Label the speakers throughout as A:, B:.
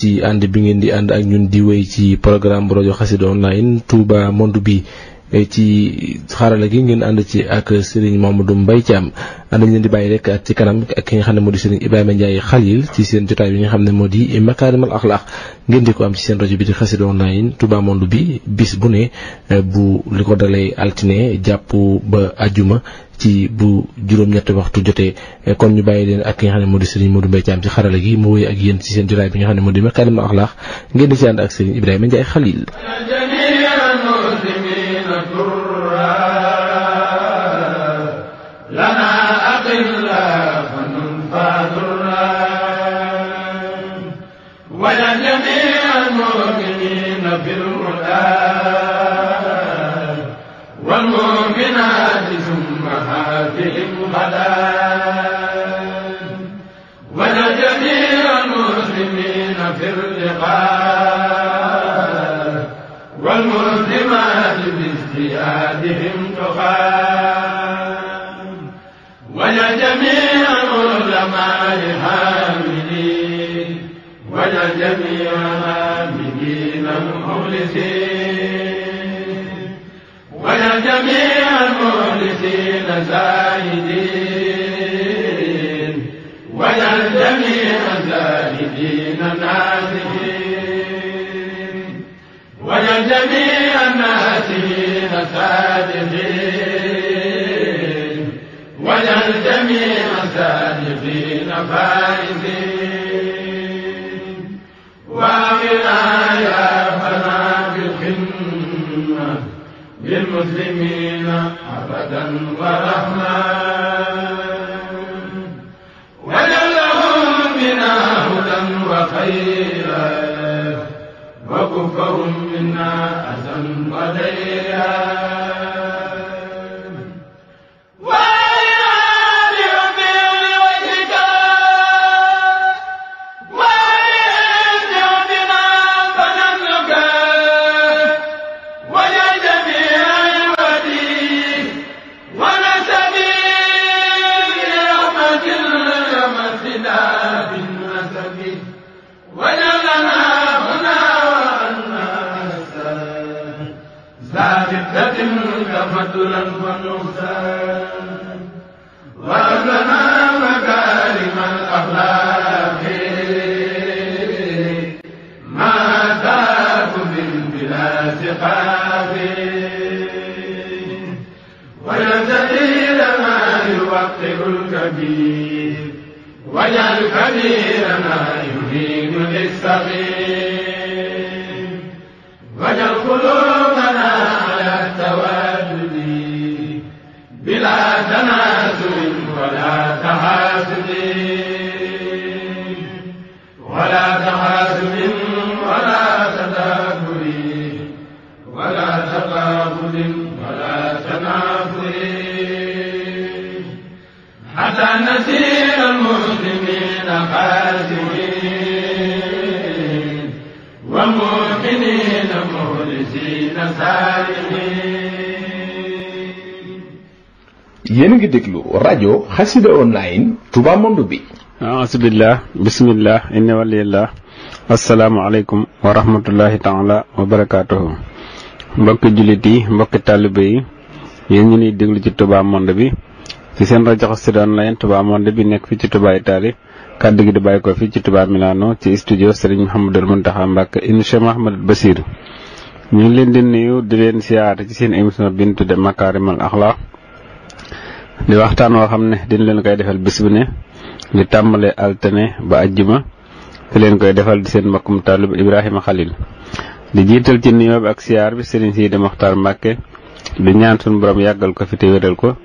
A: ci ànd bi ngeen di ànd ak ñun di wéy ci programme bu rajo Xassida online Touba Monde bi ci xarala gi ngeen ànd ci ak Serigne Mamadou Mbaye Thiam ànd leen di bàyyi rek ak ci kanam ak ki nga xam ne moo di Serigne Ibrahima Ndiaye Khalil ci seen jotaay bi nga xam ne moo di Makarimal Akhlaq ngeen di ko am ci seen rajo bi di Xassida online Touba Monde bi bis bu ne bu li ko dalay altine jàpp ba ajjuma ci bu juróom-ñetti waxtu jotee kon ñu bàyyi leen ak ki nga xam ne moo di Serigne Modou Mbaye Thiam ci xarala gi mu wéy ak yéen ci seen jotaay bi nga xam ne moo di Makarimal Akhlaq ngeen di ci ànd ak Serigne Ibrahima Ndiaye Khalil.
B: والمسلمات باجتهادهم تقام ولجميع العلماء حاملين ولجميع العابدين المخلصين ولجميع المخلصين زاهدين ولجميع الزاهدين ناسين ولجميع الناسين صادقين ولجميع الصادقين فائزين وامنا يا ربنا بالخدمة للمسلمين أبدا ورحمة وجعلهم بنا هدى وخيرا وكفهم منا أذى وديا تفضلا ونقصان وأبلنا مكارم الأخلاق ما ذاك بلا سقاق ويزدي لنا يوقر الكبير ويجعل كبيرنا يهين للصغير وجعل قلوبنا التوادد بلا تنازل ولا تحاسد ولا تحاسد ولا تدابر ولا تقابل ولا تنافر حتى نسير المسلمين خاسرين ومؤمنين مخلصين سالمين.
C: yéen a ngi déglu rajo Xassida online Touba Monde bi.
D: a'uzubillah bismillah inna waliyallah assalaamu aleykum wa rahmatullahi taala wa barakaatuhu. mbokki jullit yi mbokki taalibe yi yéen ñu ñuy déglu ci Touba Monde bi ci seen rajo Xassida online Touba Monde bi nekk fii ci Touba Italie kàddu gi di bàyyi ko fii ci Touba Milano ci studio Serigne Mouhamadou Mountakha Mbacké ibn Cheikh Mouhamadou Bassir. ñu ngi leen di nuyu di leen siyaar ci seen émission bi ñu tudde Makarimal Akhlaq di waxtaan woo xam ne dina leen koy defal bis bu ne di tàmbale altine ba ajjuma te leen koy defal di seen mbokkum taalib Ibrahima Khalil di jiital ci nuyoo bi ak siyaar bi Serigne Sidi Mokhtar Mbacké di ñaan suñu borom yàggal ko fi te wéral ko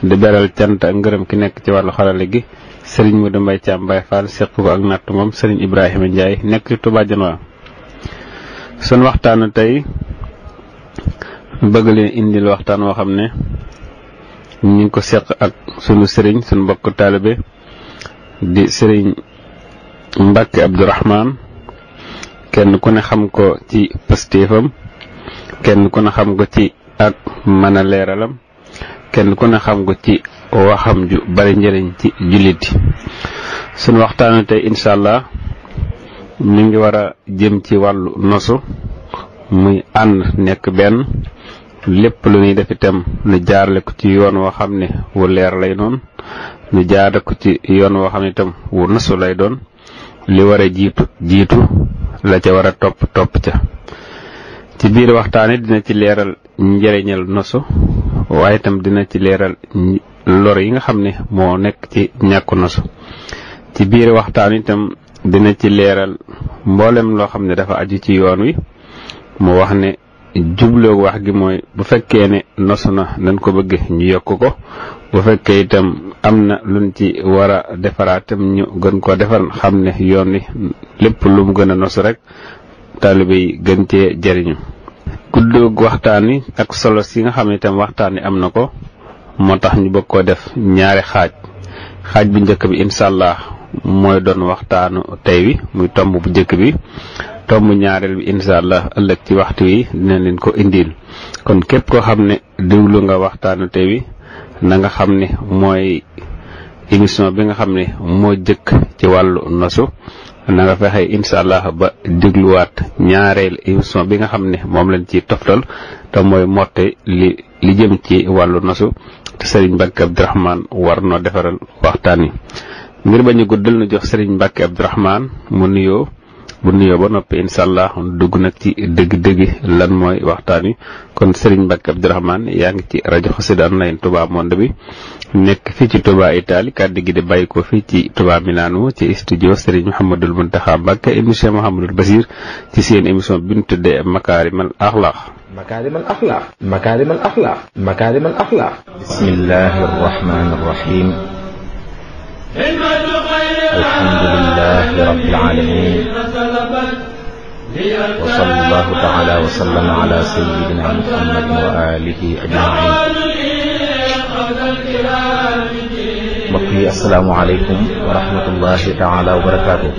D: di beral cant ak ngërëm ki nekk ci wàllu xarale gi Serigne Modou Mbaye Thiam Baye Fall seq ko ak natt moom Serigne Ibrahima Ndiaye nekk ci Touba Janwa. sun waxtaanu tey bëgg leen indil waxtaan woo xam ne ñu ngi ko seq ak sunu sëriñ sunu mbokk taalibe di sëriñ Mbacké Abdourahmane kenn ku ne xam ko ci pastéefam kenn ku ne xam ko ci ak mën a leeralam kenn ku ne xam ko ci waxam ju bari njëriñ ci jullit yi. sunu waxtaanu tey incha allah mi ngi war a jëm ci wàllu nosu muy ànd nekk benn lépp lu ñuy def itam nu jaarale ko ci yoon woo xam ne wu leer lay doon nu jaarale ko ci yoon woo xam ne itam wu nosu lay doon li war a jiitu la ca war a topp ca ci biir waxtaan yi dina ci leeral njëriñal nosu waaye itam dina ci leeral lor yi nga xam ne moo nekk ci ñàkku nosu ci biir waxtaan itam dina ci leeral mboolem loo xam ne dafa aju ci yoon wi mu wax ne jubloo wax gi mooy bu fekkee ne nosu na nañ ko bëgg ñu yokk ko bu fekkee itam am na luñ ci war a defaraatam ñu gën koo defar xam ne yoon wi lépp lu mu gën a nosu rek taalibe yi gën cee jariñu guddoog waxtaan wi ak solo si nga xam ne itam waxtaan wi am na ko moo tax ñu bëgg koo def ñaari xaaj bu njëkk bi incha allah mooy doon waxtaanu tey wi muy tomb bu njëkk bi tomb ñaareel bi incha allah ëllëg ci waxtu wi dina leen ko indil kon képp koo xam ne déglu nga waxtaanu tey wi na nga xam ne mooy émission bi nga xam ne moo jëkk ci wàllu nosu na nga fexe incha allah ba dégluwaat ñaareel émission bi nga xam ne moom lañ ci toftal te mooy motte li jëm ci wàllu nosu te Serigne Mbacke Abdourahmane war noo defaral waxtaan wi ngir bañu guddal nu jox Serigne Mbacke Abdourahmane mu nuyoo bu nuyoo ba noppi incha allah dugg nag ci dëgg-dëgg lan mooy waxtaan wi kon Serigne Mbacke Abdourahmane yaa ngi ci rajo Xassida Online Touba Monde bi nekk fii ci Touba Italie kàddu gi di bàyyi ko fii ci Touba Milano ci studio Serigne Mouhamadul Mountakha Mbacke émission Mouhamadul Basir ci seen émission bi ñu tuddee Makarimal Akhlaq.
C: Makarimal Akhlaq. Bismillahir Rahmanir Rahim. Alhamdulillahi Rabbil Alamin. Wa sallallahu ta'ala wa sallama ala sayyidina Muhammadin wa alihi ajma'in. Mbokk yi assalaamu aleykum wa rahmatullahi ta'ala wa barakaatuh.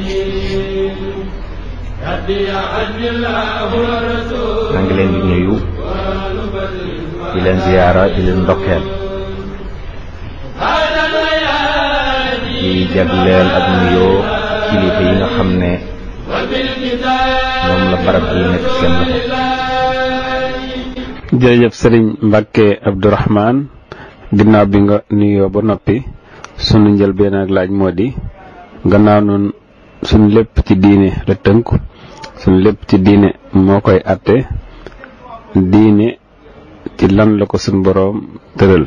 C: maa ngi leen di nuyu di leen ziyaara di leen ndokkeel di jagleel ak nuyoo kilifa yi nga xam ne ñoom la barab bi nekk seen loxo.
D: jërëjëf Serigne Mbacke Abdourahmane ginnaaw bi nga nuyoo ba noppi sunu njëlbeen ak laaj moo di gannaaw noonu sunu lépp ci diine la tënku sunu lépp ci diine moo koy àtte diine ci lan la ko sunu boroom tëral.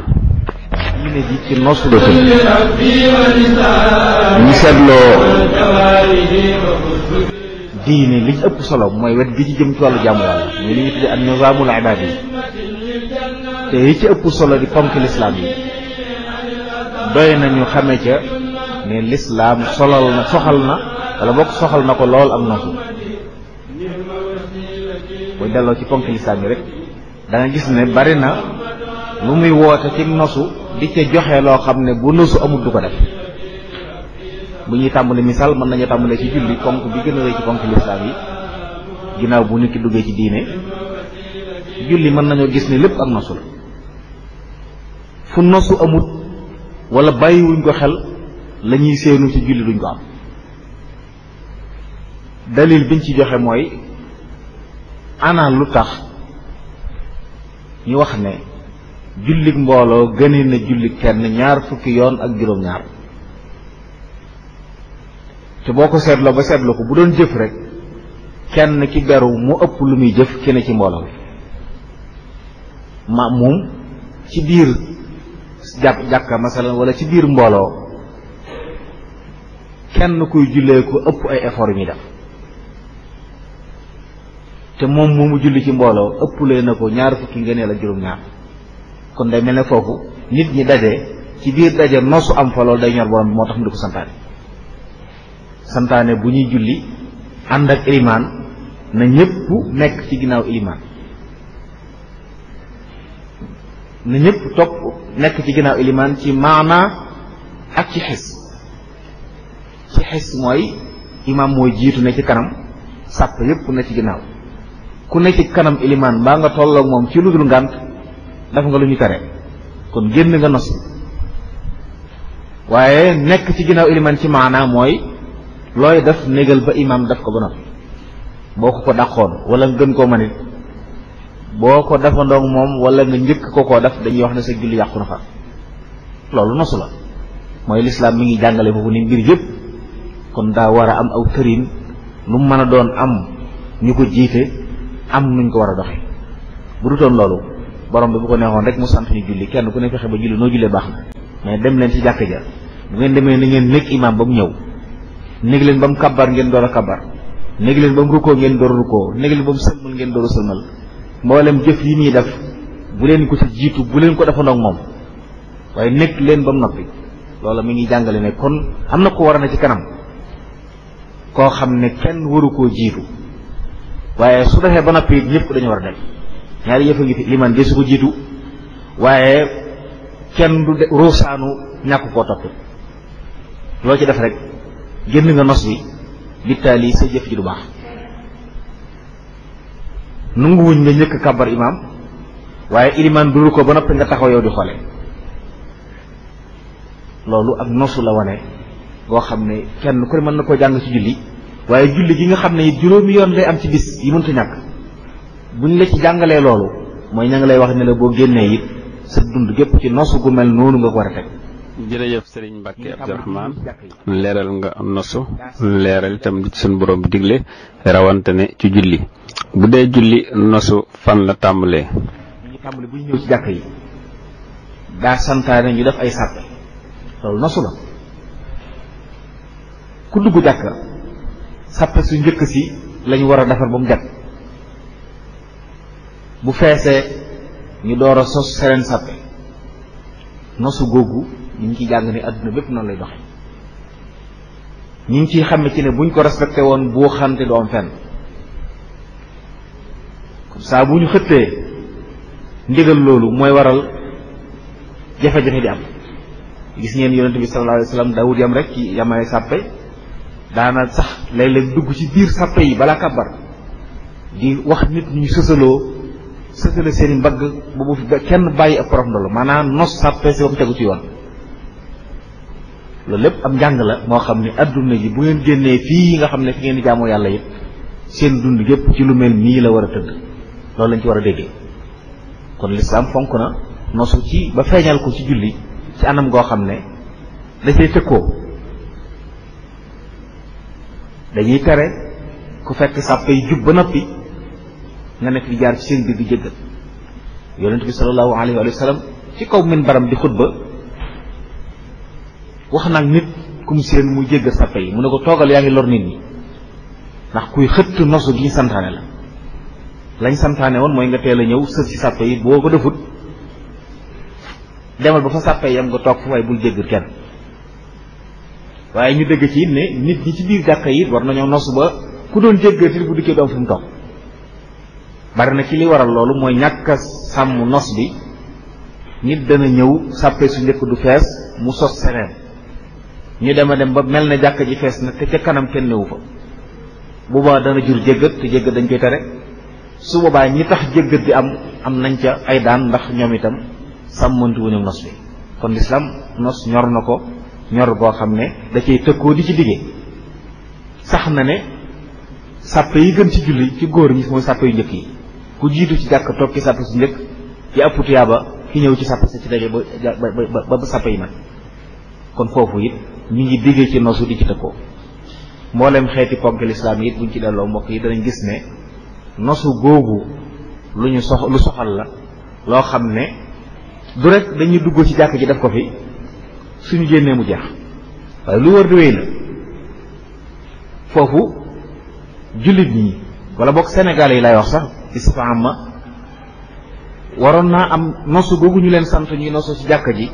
C: diine ji ci nosu la tënk ñu seetloo diine li ci ëpp solo mooy wet gi ci jëm ci wàllu jaamu yàlla mooy li ñu tuddee an-nizaamul ibaadi yi te yi ci ëpp solo di ponk lislaam yi doy nañu xame ca ne lislaam soxal na wala bokk soxal na ko lool ak nosu. booy delloo ci ponk lislaam yi rek da nga gis ne bari na lu muy woote ci nosu di ca joxe loo xam ne bu nosu amul du ko def. bu ñuy tàmbali misaal mën nañu tàmbalee ci julli ponk bi gën a rëy ci ponk lislaam yi ginnaaw bu nit ki duggee ci diine julli mën nañoo gis ne lépp ak nosu la. fu nosu amut wala bàyyiwuñ ko xel la ñuy séenu ci julli duñ ko am. dalil biñ ci joxe mooy ana lu tax ñu wax ne jullik mbooloo gëne na jullik kenn 20 fukki yoon ak juróom-ñaar te boo ko seetloo ba seetlu ko bu doon jëf rek kenn ki beru mu ëpp lu muy jëf ki ne ci mbooloo ma moom ci biir jàkka masalan wala ci biir mbooloo kenn kuy jullee ko ëpp ay effort yu muy def te moom moomu julli ci mbooloo ëpplee na ko 20 fukki ngëneel ak juróom-ñaar kon day mel ne foofu nit ñi daje ci biir daje nosu am fa loolu day ñor borom bi moo tax mu di ko santaane bu ñuy julli ànd ak ilimaan na ñëpp nekk ci ginnaaw ilimaan na ñëpp topp nekk ci ginnaaw ilimaan ci maana ak ci xis mooy imaam mooy jiitu ne ci kanam sàpp yëpp ne ci ginnaaw ku ne ci kanam ilimaan mbaa nga tolloog moom ci lu dul ngànt def nga lu ñu tere kon génn nga nos waaye nekk ci ginnaaw ilimaan ci maana mooy looy def négal ba imaam daf ko ba noppi boo ko dàqoon wala nga gën koo manit boo ko defandoog moom wala nga njëkk ko koo def dañuy wax ne sa julli yàqu na fa loolu nosu la mooy lislaam mi ngi jàngale foofu ni mbir yëpp kon daa war a am aw tëriin lu mu mën a doon am ñu ko jiite am nuñ ko war a doxe bu dutoon loolu borom bi bu ko neexoon rek mu sant ñu julli kenn ku ne fexe ba julli noo jullee baax na mais dem leen ci jàkk ja bu ngeen demee ni ngeen nekk imaam ba mu ñëw néeg leen ba mu kabbar ngeen door a kabbar néeg leen ba mu rukkoo ngeen door a rukkoo néeg leen ba mu sëlmal ngeen door a sëlmal mboolem jëf yi muy def bu leen ko ci jiitu bu leen ko defandoog moom waaye nekk leen ba mu noppi loola mi ngi jàngale ne kon am na ko war a na ci kanam koo xam ne kenn waru koo jiitu waaye su defee ba noppi ñëpp dañu war a dem ñaari yëfa ngi fi liman de su ko jiitu waaye kenn du ruusaanu ñàkk koo topp loo ci def rek génn nga nos bi bittaali sa jëf ji du baax nunguwuñ nga njëkk kàbbar imaam waaye ilimaan duru ko ba noppi nga taxaw yow di xoole loolu ak nosu la wane boo xam ne kenn ku ne mën na koo jàng ci julli waaye julli gi nga xam ne juróomi yoon lay am ci bis yi mënta ñàkk buñ la ci jàngalee loolu mooy ña nga lay wax ne la boo génnee it sa dund gépp ci nosu gu mel noonu nga ko war a teg.
D: jërëjëf Serigne Mbacke Abdourahmane leeral nga nosu leeral itam li ci suñu borom digle rawante ne ci julli bu dee julli nosu fan la tàmbalee.
C: ñu tàmbali bu ñu ñëw ci jàkk yi daa santaane ñu def ay sàppe loolu nosu la ku dugg jàkk sàppe su njëkk si lañu war a defar ba mu jàkk bu feesee ñu door a sos sereen sàppe nosu googu ñu ngi ciy jàng ne adduna bépp noonu lay doxe ñu ngi ciy xame ci ne buñ ko respecté woon boo xante du am fenn comme ça bu ñu xëttee ndigal loolu mooy waral jafe-jafe di am gis ngeen yonente bi sallallahu alayhi wasallam daawut yam rek ci yamay sàppe daana sax léeg-léeg dugg ci biir sàppe yi balaa kàbbar di wax nit ñu sësale seen i mbagg boobu fi kenn bàyyi ab porof ndolo maanaam nos sàppe si ba mu tegu ci yoon loolu lépp am njàng la moo xam ne adduna ji bu ngeen génnee fii nga xam ne fi ngeen di jaamoo yàlla it seen dund gépp ci lu mel nii la war a tëdd loolu lañ ci war a déggee kon lislaam fonk na nosu ci ba feeñal ko ci julli ci anam goo xam ne da cay tëkkoo dañuy tere ku fekk sàppe yi jub ba noppi nga nekk di jaar ci seen biir di jéggal yonent bi sallallahu alayhi wa sallam ci kaw minbaram di xutba wax nag nit ku mu seen muy jéggal sàppe yi mu ne ko toogal yaa ngi lor nit ñi ndax kuy xëtt nosu gi ñu santaane la lañ santaane woon mooy nga teel a ñëw sës ci sàppe yi boo ko defut demal ba fa sàppe yi am nga toog fa waaye bul jéggal kenn waaye ñu dégg ci ne nit ñi ci biir jàkka yi war nañoo nosu ba ku doon jéggal til bu dikkee doom fu mu toog bari na ci li waral loolu mooy ñàkk a sàmm nos bi nit dana ñëw sàppe su njëkk du fees mu sos seneen ñu dem a dem ba mel ne jàkka ji fees na te ca kanam kenn newu fa boobaa dana jur jéggat te jéggat dañ koy tere su boobaa ñi tax jéggat bi am nañ ca ay daan ndax ñoom itam sàmmanti wuñu nos bi kon lislaam nos ñor na ko ñor boo xam ne da cay tëkkoo di ci diggee sax na ne sàppe yi gën ci julli ci góor ñi mooy sàppe yu njëkk yi ku jiitu ci jàkk toog ci sàppe su njëkk ci ëpp tuyaaba ki ñëw ci sàppe sa ci daje ba sàppe yi nag kon foofu it ñu ngi diggee ci nosu di ci tëkkoo mboolem xeeti ponk lislaam yi it buñ ci delloo mbokk yi danañ gis ne nosu googu lu soxal la loo xam ne du rek dañuy dugg ci jàkk ji def ko fi suñu génnee mu jeex waaye lu war di wéy la foofu jullit ñi wala bokk Sénégalais yi lay wax sax isfaam ma waroon naa am nosu googu ñu leen sant ñuy nosu ci jàkka ji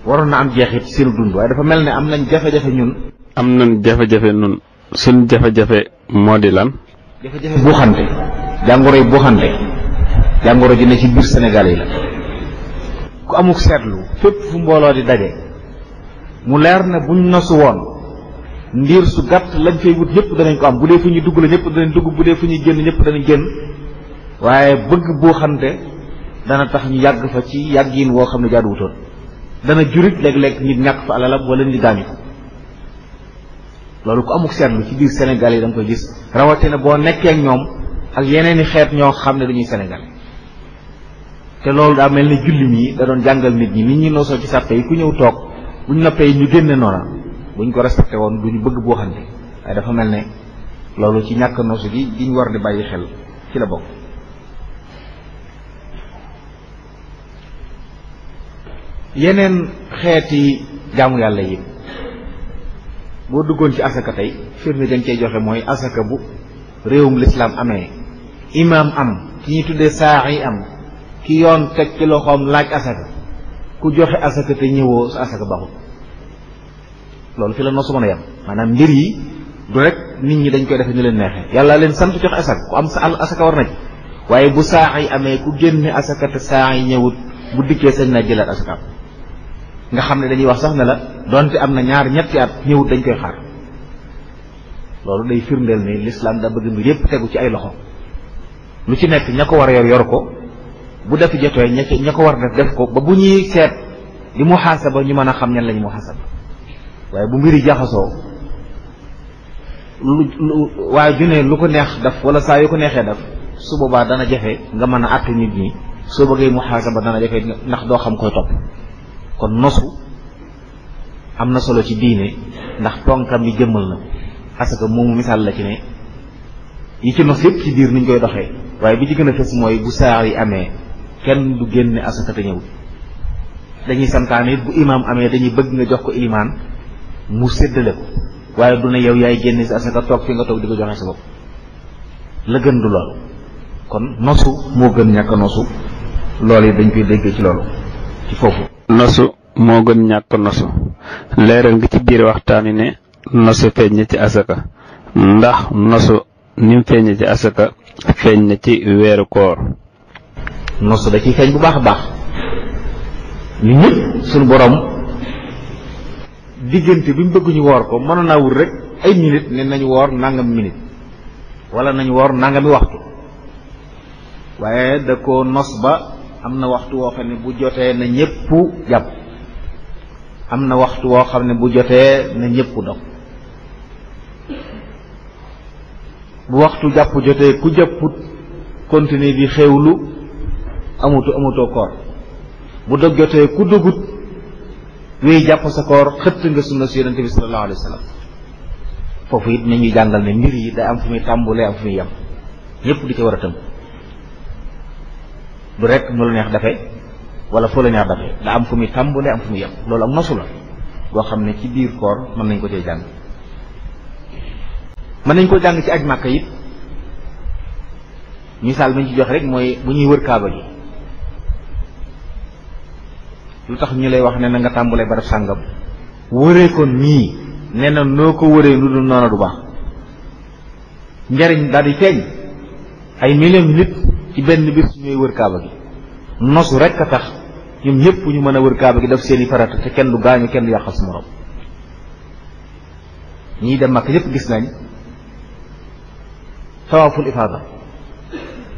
C: waroon na am jeexit ci seenu dund waaye dafa mel ne am nañ jafe-jafe ñun.
D: am nañ jafe-jafe ñun suñ jafe-jafe moo di lan.
C: jafe-jafe buuxante jàngoro yi buuxante jàngoro ji ne ci biir Sénégalais yi la ku amuk seetlu fépp fu mbooloo di daje mu leer ne buñ nosu woon ndiir su gàtt lañ fay wut ñëpp danañ ko am bu dee fu ñuy dugg la ñëpp danañ dugg bu dee fu ñuy génn ñëpp danañ génn waaye bëgg boo xamte dana tax ñu yàgg fa ci yàggiin woo xam ne jaaduwutoon dana jurit léeg-léeg nit ñàkk fa alalam wala nit gaañu ko loolu ku amuk seetlu ci biir Sénégal yi da nga koy gis rawatina boo nekkee ak ñoom ak yeneeni xeet ñoo xam ne dañuy Sénégal te loolu daa mel ni julli mi da doon jàngal nit ñi nosoo ci sàppe yi ku ñëw toog buñ noppee ñu génne noona buñ ko respecté woon duñu bëgg boo xante waaye dafa mel ne loolu ci ñàkk noosu gi diñ war di bàyyi xel ci la bokk. yeneen xeeti jaamu yàlla yi boo duggoon ci asaka tey firnde dañ cey joxe mooy asaka bu réewum lislaam amee imaam am ki ñuy tuddee saa yi am ki yoon teg ci loxoom laaj asaka ku joxe asaka te ñëwoo sa asaka baxul loolu fi la noosu mën a yem maanaam mbir yi du rek nit ñi dañ koy defe ñu leen neexee yàlla leen sant joxe asaka ku am sa asaka war na ci waaye bu saa yi amee ku génne asaka te saa yi ñëwut bu dikkee sañ naa jëlaat asaka nga xam ne dañuy wax sax ne la donte am na ñaar ñetti at ñëwut dañ koy xaar loolu day firndeel ne lislaam da bëgg mbir yépp tegu ci ay loxo lu ci nekk ña ko war a yor ko bu def jotee ña ko war def ko ba bu ñuy seet di muhaasaba ñu mën a xam ñan lañu muhaasaba waaye bu mbiri jaxasoo waaye ju ne lu ko neex def wala saa yu ko neexee def su boobaa dana jafe nga mën a àtte nit ñi soo bëggee muhaasaba dana jafe ndax doo xam koy topp kon nosu am na solo ci diine ndax ponkam yi jëmmal na asaka moomu misaal la ci ne yi ci nos yëpp ci biir niñ koy doxee waaye bi ci gën a fës mooy bu saa yi amee kenn du génne asaka te ñëwul dañuy santaane it bu imaam amee dañuy bëgg nga jox ko ilimaan mu séddale ko waaye du ne yow yaay génne si asaka toog fi nga toog di ko joxe sa bopp la gën du loolu kon nosu moo gën ñàkk nosu loolu yi dañ koy dégg ci loolu ci foofu
D: nosu moo gën ñàkk nosu leeral nga ci biir waxtaan wi ne nosu feeñ na ci asaka ndax nosu ni mu feeñ ci asaka feeñ na ci weeru koor
C: nosu da ciy feeñ bu baax a baax ñu ñëpp suñu borom diggante bi mu bëgg ñu woor ko mënoon naa wut rek ay minute ne nañu woor nangami minute wala nañu woor nangami waxtu waaye da ko nos ba am na waxtu woo xam ne bu jotee na ñëpp jàpp am na waxtu woo xam ne bu jotee na ñëpp dog bu waxtu jàpp jotee ku jàpput continuer di xewlu amutoo koor bu dog jotee ku dogut wéy jàpp sa koor xëtt nga sunna si yonente bi sallallahu alayhi wa sallam foofu it nañuy jàngal ne mbir yi day am fu muy tàmbulee am fu muy yem ñëpp di ci war a tënk du rek nu la neex dafe wala foo la neex dafe da am fu muy tàmbulee am fu muy yem loolu am nosu la boo xam ne ci biir koor mën nañ ko cee jàng mën nañ ko jàng ci aj màkka it misaal bi ñu ci jox rek mooy bu ñuy wër kaaba gi lu tax ñu lay wax ne na nga tàmbulee barab sàngam wëree ko nii nee na noo ko wëree lu dul noona du baax njariñ daal di feeñ ay millions nit ci benn bis ñooy wër kaaba gi nosu rek a tax ñoom ñëpp ñu mën a wër kaaba gi def seeni farata te kenn du gaañu kenn du yàqal sa morom ñii dem Makka ñëpp gis nañ tawaaful ifaada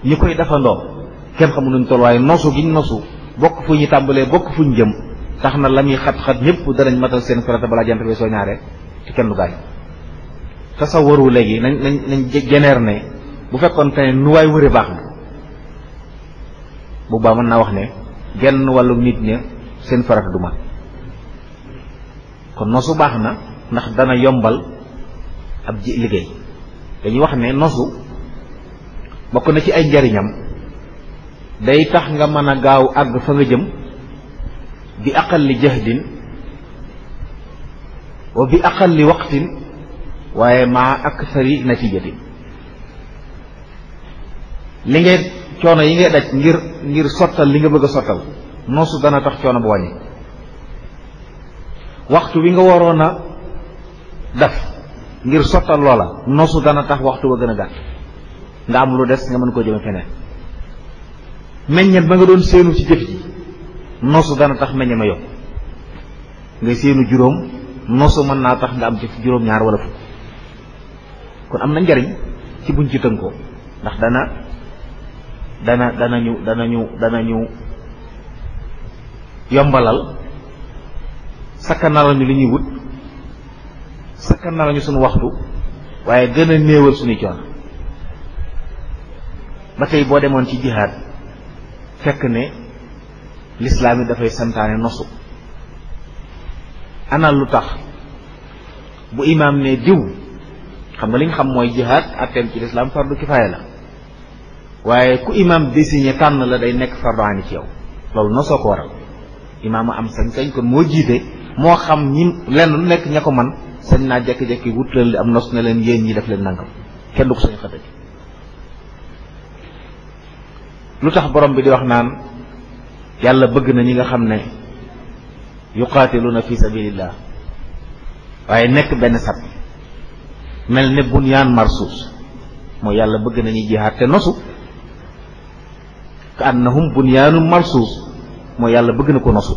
C: ñi koy defandoo kenn xamu nuñ toll waaye nosu giñ nosu bokk fu ñu tàmbalee bokk fu ñu jëm tax na la muy xat-xat ñëpp danañ matal seen farata balaa jant bi soo ñaaree te kenn du gaañ tasawaru léegi nañ jeneer ne bu fekkoon te ne nu waay wëre baax na bu baax mën naa wax ne genn wàllu nit ña seen farata du mat kon nosu baax na ndax dana yombal ab liggéey dañuy wax ne nosu bokk na ci ay njariñam day tax nga mën a gaaw àgg fa nga jëm bi aqalli jahdin wa bi aqalli waqtin waaye maa akthari natijatin li ngay coono yi ngay daj ngir sottal li nga bëgg a sottal noosu dana tax coono bu wàññi waxtu wi nga waroon a def ngir sottal loola noosu dana tax waxtu ba gën a gàtt nga am lu des nga mën koo jëme feneen meññet ba nga doon séenu ci jëf ji noosu dana tax meññet ma yokk ngay séenu juróom noosu mën naa tax nga am ci juróom-ñaar wala fukk kon am na njariñ ci buñ ci tënkoo ndax danañu yombalal sakkanalal ñu li ñuy wut sakkan na lañu suñu waxtu waaye gën a néewal suñuy coono ba tey boo demoon ci jihaad fekk ne lislaam yi dafay santaane nosu ana lu tax bu imaam ne diw xam nga li nga xam mooy jihaad atteem ci lislaam fardu kifaaya la waaye ku imaam désigné tànn la day nekk fardu ayni ci yow loolu nosoo ko waral imaam a am sañ-sañ kon moo jiite moo xam ñi lenn lu nekk ña ko man sañ naa jekki-jekki wutlal am nos ne leen yéen ñi def leen nangam kenn du ko sañ xëtëj lu tax borom bi di wax naan yàlla bëgg na ñi nga xam ne yuqaatiluna fi sabilillah waaye nekk benn sat mel ne bunyaan marsuus mooy yàlla bëgg na ñuy jihaad te nosu ka annahum bunyaanun marsuus mooy yàlla bëgg na ko nosu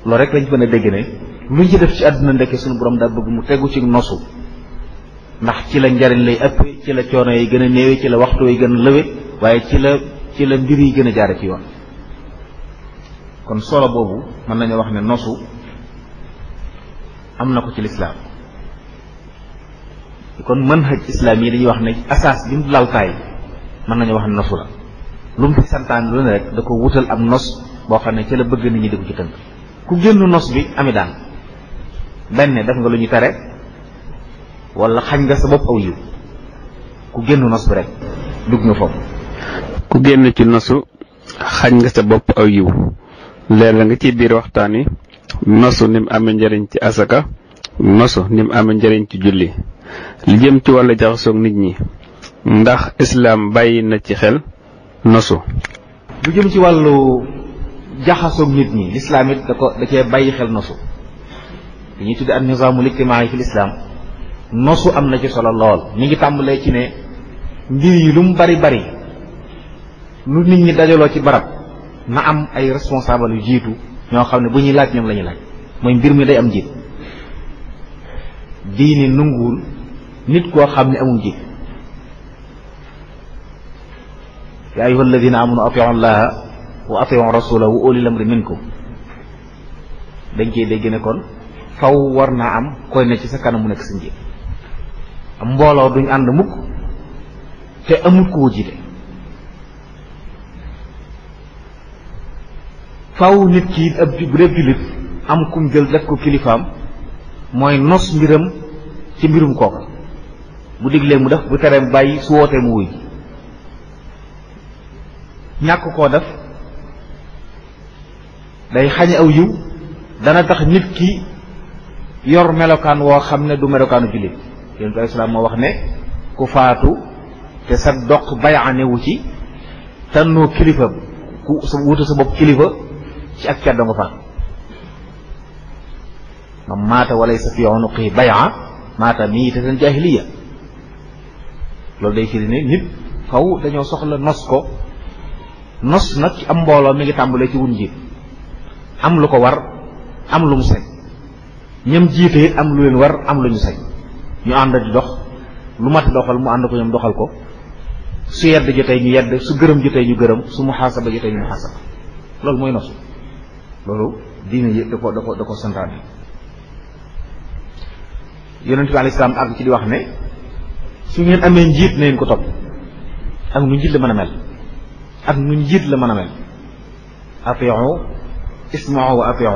C: loolu rek lañ mën a dégg ne luñ ci def ci àdduna ndekke suñu borom daa bëgg mu tegu ci nosu ndax ci la njariñ lay ëpp ci la coono yi gën a néewe ci la waxtu yi gën a lëwe waaye ci la mbir yi gën a jaare ci yoon kon solo boobu mën nañu wax ne nosu am na ko ci lislaam kon manhaj islaam yi dañuy wax ne asaas bi mu laltaay mën nañu wax ne nosu la lu mu fi santaan lu ne rek da ko wutal am nos boo xam ne ci la bëgg nit ñi di ko ci tënk ku génn nos bi ami daan benn def nga lu ñu tere wala xañ nga sa bopp aw yiw ku génn nos bi rek dugg nga foofu
D: ku génn ci nosu xañ nga sa bopp aw yiw leer la nga ci biir waxtaan wi nosu ni mu amee njëriñ ci asaka nosu ni mu amee njëriñ ci julli li jëm ci wàllu jaxasoog nit ñi ndax islaam bàyyi na ci xel nosu
C: lu jëm ci wàllu jaxasoog nit ñi lislaam it da cee bàyyi xel nosu li ñuy tudde an nizaamul ijtimaai fi lislaam nosu am na ci solo lool mi ngi tàmbalee ci ne mbir yi lu mu bari bari lu nit ñi dajaloo ci barab na am ay responsable yu jiitu ñoo xam ne bu ñuy laaj ñoom la ñuy laaj mooy mbir mi day am jiit diini nanguwul nit koo xam ne amul jiit yaa ayyuha alladina amanu atiu allaha wa atiu rasulahu wa ulil amri minkum dañ koy dégg ne kon faw war naa am koy ne ci sa kanam mu nekk sa njiit am mbooloo duñ ànd mukk te amul ku jiite faw nit ki ab bu dee jullit am kum jël def ko kilifaam mooy nos mbiram ci mbirum kooka bu diglee mu def bu teree bàyyi su wootee mu wuy ñàkk koo def day xañe aw yiw dana tax nit ki yor melokaan woo xam ne du melokaanu jullit yonent bi islaam moo wax ne ku faatu te sa doq bayanewu ci tànnoo kilifa ku sa wuta sa bopp kilifa ci ak ceddo nga faatu man maata walaysa fi unuqihi bay'a maata miitatan jaahiliya loolu day firi ne nit faw dañoo soxla nos ko nos nag ci am mbooloo mi ngi tàmbalee ci wun njiit am lu ko war am lu mu sañ ñam jiite it am lu leen war am lu ñu sañ ñu ànd di dox lu mat doxal mu ànd ko ñoom doxal ko su yedd jotee ñu yedd su gërëm jotee ñu gërëm su muhaasaba jotee ñu muhaasaba loolu mooy nosu loolu diine yi da ko santaane yonent bi alayhi salaam àgg ci di wax ne su ngeen amee njiit na ngeen ko topp ak nu njiit la mën a mel ak nu njiit la mën a mel atiu ismau wa atiu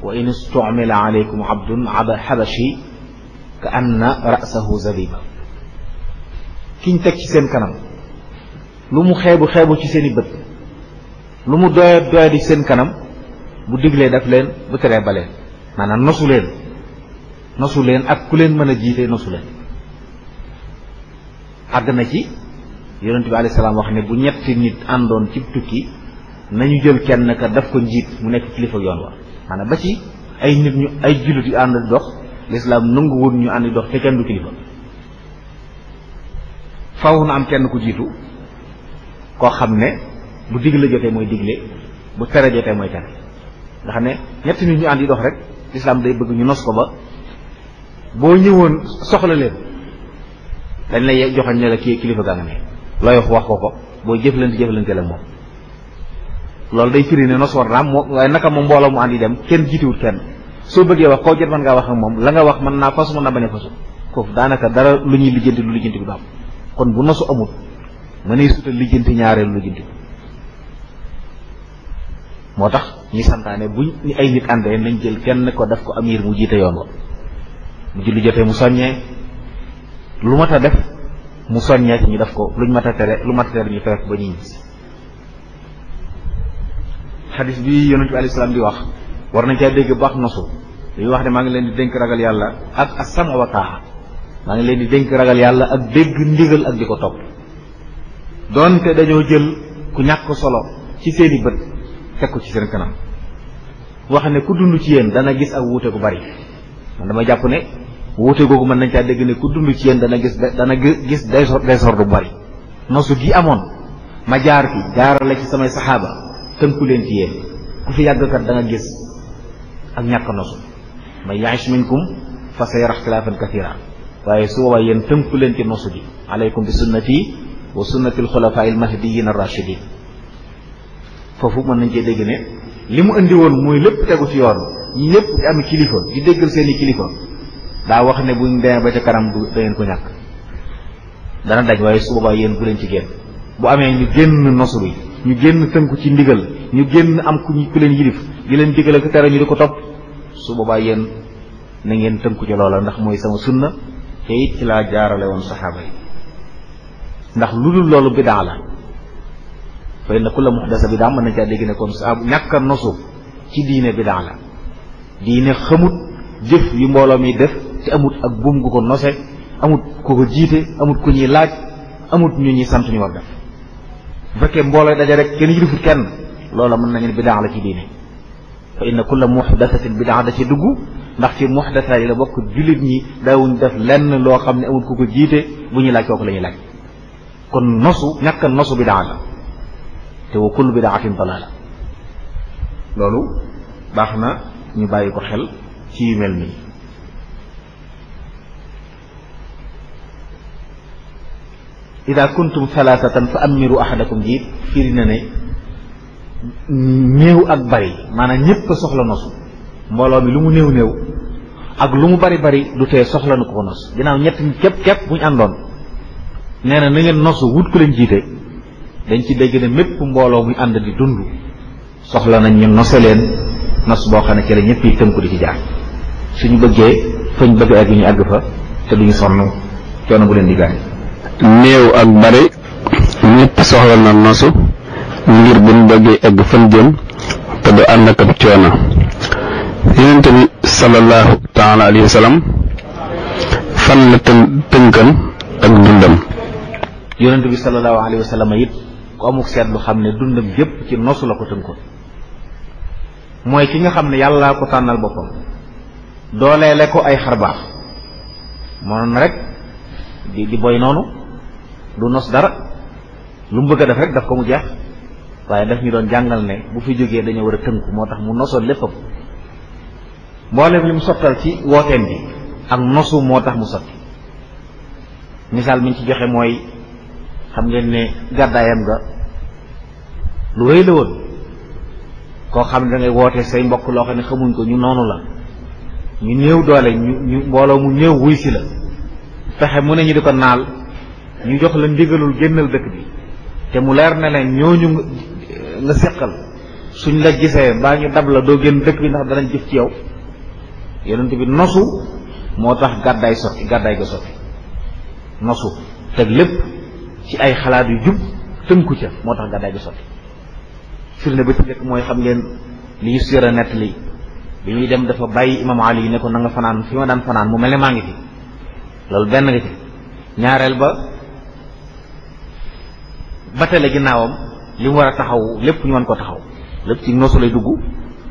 C: wa in istumila alaykum abdun habashi ka anna ra'sahu zabiba kiñ teg ci seen kanam lu mu xeebu ci seen i bët lu mu doya di seen kanam bu diglee daf leen bu teree ba leen maanaam nosu leen ak ku leen mën a jiite nosu leen àgg na ci yonent bi alayhi salaam wax ne bu ñetti nit àndoon ci tukki nañu jël kenn ka daf ko njiit mu nekk kilifa yoon wa maanaam ba ci ay nit ñu ay jullit yu ànd di dox lislaam nanguwul ñu ànd di dox te kenn du kilifa faw na am kenn ku jiitu koo xam ne bu digle jotee mooy digle bu tere jotee mooy tere nga xam ne ñetti nit ñu ànd di dox rek lislaam day bëgg ñu nos ko ba boo ñëwoon soxla leen dañ lay joxañ ne la kii kilifa gaa nga ne looy wax ko boo jëflante la moom loolu day firi ne nos war na am waaye naka moom mbooloo mu àndi dem kenn jiitiwut kenn soo bëggee wax koo jot mën ngaa wax ak moom la nga wax mën naa fasu mën naa bañ a fasu foofu daanaka dara lu ñuy lijjanti lu lijjanti bi du am kon bu nosu amut mënee suta lijjanti ñaareelu lijjanti moo tax ñi santaane buñ ay nit àndee nañ jël kenn ko def ko amir mu jiite yoon wa mu julli jotee mu soññee lu mat a def mu soññee ci ñu def ko luñ mat a tere lu mat a tere ñu tere ko ba ñuy gis xadis bi yonent bi alayhi salaam di wax war nañ caa dégg baax nosu dañuy wax ne maa ngi leen di dénk ragal yàlla ak as-sam wa taa maa ngi leen di dénk ragal yàlla ak dégg ndigal ak di ko topp doonte dañoo jël ku ñàkk solo ci seeni bët teg ko ci seen kanam wax ne ku dund ci yéen dana gis ak wuute gu bari man dama jàpp ne wuute googu mën nañ caa dégg ne ku dund ci yéen dana gis désordre bu bari nosu gi amoon ma jaar fi jaarale ci samay saxaaba tënku leen ci yéen ku fi yàggkat da nga gis ak ñàkk nosu man ya'ish minkum fa sayara ikhtilafan kathira waaye su boobaa yéen tënku leen ci nosu gi alaykum bi sunnati wa sunnati al-khulafa'i al-mahdiyyin ar-rashidin foofu mën nañ cee dégg ne li mu indi woon mooy lépp tegu ci yoon ñi ñëpp di am kilifa di déggal seeni kilifa daa wax ne buñ demee ba ca kanam du da ngeen ko ñàkk dana daj waaye su boobaa yéen bu leen ci génn bu amee ñu génn nosu bi ñu génn tënku ci ndigal ñu génn am ku leen yilif di leen digal ak tere ñu di ko topp su boobaa yéen na ngeen tënku ci loola ndax mooy sama sunna te it ci laa jaarale woon saxaaba yi ndax lu dul loolu bidaa la fa inna kulla muhdasa bidaa mën nañ caa dégg ne kon ñàkk a nosu ci diine bidaa la diine xamut jëf yu mbooloo mi def te amut ak buum gu ko nose amut ku ko jiite amut ku ñuy laaj amut ñu ñuy sant ñu war def bu fekkee mbooloo daje rek kenn yilifut kenn loola mën nañu ne bidaa la ci diine fa inna kulla muhdasatin bidaa da ci dugg ndax ci muhdasa yi la bokk jullit ñi daawuñ def lenn loo xam ne amut ku ko jiite bu ñuy laaj kooku la ñuy laaj kon nosu ñàkk a nosu bidaa la te wa kullu bidaatin dalaala loolu baax na ñu bàyyi ko xel ci yu mel nii ida kuntum thalathatan fa amiru ahadakum jiit firi na ne néew ak bari maanaam ñëpp soxla nosu mbooloo mi lu mu néew néew ak lu mu bari bari du tee soxla na ko nos ginnaaw ñett képp buñ àndoon nee na ngeen nosu wut ku leen jiite dañ ci dégg ne mépp mbooloo muy ànd di dund soxla nañ ñu nose leen nos boo xam ne ci la ñëpp yi tënku di ci jaar suñu bëggee fañ bëgg egg ñu àgg fa te duñu sonn coono bu leen di gaañ
D: néew ak bari ñëpp soxla na nosu ngir buñ bëggee egg fan jëm te du ànd ak ab coono yonente bi sallallahu taala alayhi wa sallam fan la tënkan ak dundam
C: yonente bi sallallahu alayhi wa sallam it ku amuk seetlu xam ne dundam yépp ci nosu la ko tënkoon mooy ki nga xam ne yàlla ko tànnal boppam dooleele ko ay xarbaax moom rek di boy noonu du nos dara lu mu bëgg a def rek daf ko mu jeex waaye daf ñu doon jàngal ne bu fi jógee dañoo war a tënku moo tax mu nosoon léppam mboolem li mu sottal ci wooteem bi ak nosu moo tax mu sotti misaal mi ñu ci joxe mooy xam ngeen ne gàddaayam ga lu rëy la woon koo xam ne da ngay woote say mbokk loo xam ne xamuñ ko ñu noonu la ñu néew doole ñu mbooloo mu néew wuy si la fexe mu ne ñu di ko naal ñu jox la ndigalul génnal dëkk bi te mu leer ne leen ñooñu nga seqal suñ la gisee mbaa ñu dab la doo génn dëkk bi ndax danañ jëf ci yow yonent bi nosu moo tax gàddaay ga sotti nosu teg lépp ci ay xalaat yu jub tënku ca moo tax gàddaay ga sotti firnde ba ci njëkk mooy xam ngeen li ñu sira nett li bi ñuy dem dafa bàyyi imam Ali yi ne ko na nga fanaan fi ma daan fanaan mu mel ne maa ngi fi loolu benn nga ci ñaareel ba tele ginnaawam li mu war a taxaw lépp ñu mën ko taxaw lépp ci nosu lay dugg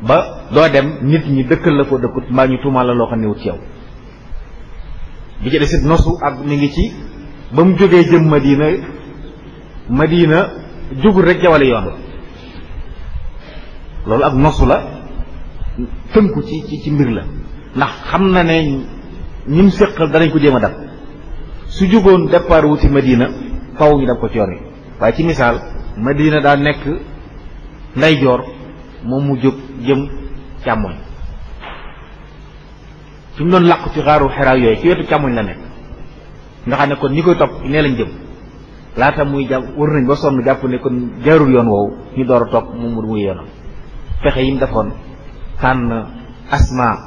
C: ba doo dem nit ñi dëkkal la ko dëkkut mbaa ñu tuumaal la loo xam ne wut ci yow bi ci desit nosu ak mi ngi ci ba mu jógee jëm Madina jugul rek jawale yoon la loolu ak nosu la tënku ci mbir la ndax xam na ne ñim séqal danañ ko jéem a dab su jugoon départ wuti Madina faw ñu dab ko ci yoon wi waaye ci misaal Madina daa nekk ndeyjoor moom mu jóg jëm càmmoñ fi mu doon làqu ci xaaru Xiraa yooyu ci wetu càmmoñ la nekk nga xam ne kon ñi koy topp nee lañ jëm laata muy jàpp wër nañ ba sonn jàpp ne kon jaarul yoon woowu ñu door a topp mu muy yoonam pexe yi mu defoon tànn Asma